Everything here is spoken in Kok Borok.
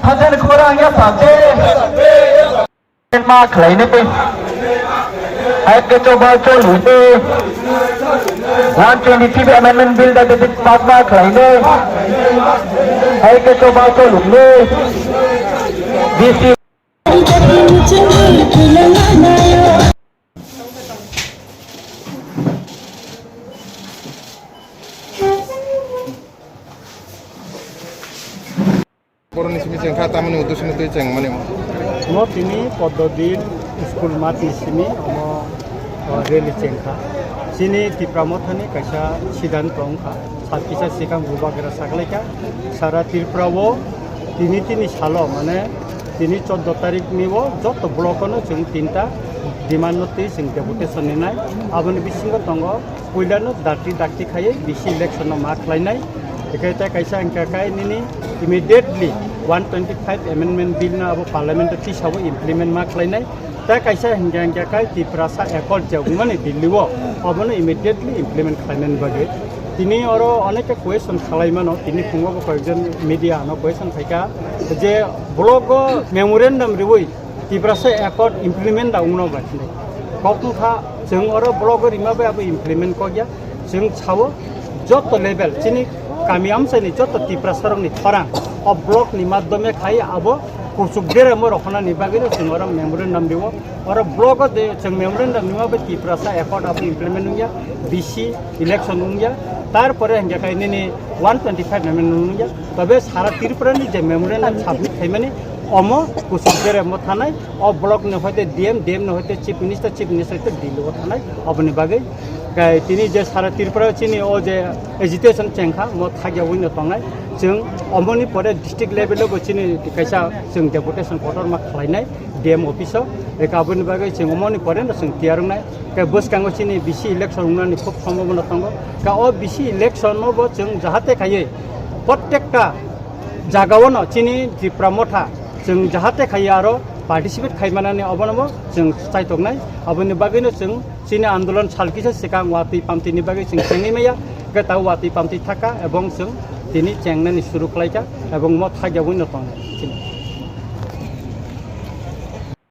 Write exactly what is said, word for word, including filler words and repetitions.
Hajar khorang ya sate. Ma khlainai. Hai ke choba cholwi de. One twenty-fifth Amendment Bill da de pass ma khlainai. Hai ke choba cholwi de. B C Boroni simi chengkha, tamoni uddesho ni twi chengmani. Mo tini Poddodin school mat ni simi omo, o, rally chengkha. Chini Tipra Mothani kaisa siddhanto wngkha. Sat kisa sikang bubagra saklaikha. Sara Tripura o tini tini salo, mane tini choddo tarik ni o joto block ono chwng tinta demand no twi chwng deputation ninai. Aboni bisingo tongo puilano dakti dakti khaiwi B C election no ma khlainai. Ekai ta kaisa hingka kai nini immediately one twenty-five amendment bill no abo parliament o tisabo implement ma khlainai. Tei kaisa hingka hingka kai Tiprasa Accord je wngmani Delhi o, obono immediately implement khlainani bagwi. Tini oro onekta question khlai mano, tini phungo bo koyekjon media ano question khaika je block o memorandum riwi Tiprasa Accord implement da wngno ba hinwi. Kok wngkha chwng oro block o rima bai abo implement kokya, chwng sao joto level chini kami amchaini joto Tiprasa rokni khorang o block ni madhyome khai abo kuchuk beremo rohonani bagwi no chwng oro memorandum riwo. Oro block o de chwng memorandum nima bai Tiprasa Accord abo implement wngya, B C election wngya, tarpore hingke kai nini one twenty-five memorandum wngya. Tobe sara Tripura ni je memorandum submit khaimani omo kuchuk beremo thanai, o block ni hoite D M, D M ni hoite Chief Minister, Chief Minister hoite Delhi o thanai, oboni bagwi kai tini je sara Tripura chini o je agitation chengkha, mo thagya wino tongnai. Chwng omoni pore district level o bo chini kaisa chwng deputation kotorma khlainai D M office o. Eka aboni bagwi chwng omoni pore no chwng tiyar wngnai. Ke bwskango chini B C election wngnani khub sombhabona tongo. Ka o B C election o bo chwng jahate khaiwi prottekta jagao no chini Tipra Motha chwng jahate khaiwi aro participate khaimanani obono bo chwng chaitoknai. Aboni bagwino chwng chini andolon sal kisa swkang watwi pamtwini bagwi chwng chengwi maya, hwnkhe tabuk watwi pamtwi thaka ebong chwng tini chengnani suru khlaika ebong mo thagya wngno tongnai chini.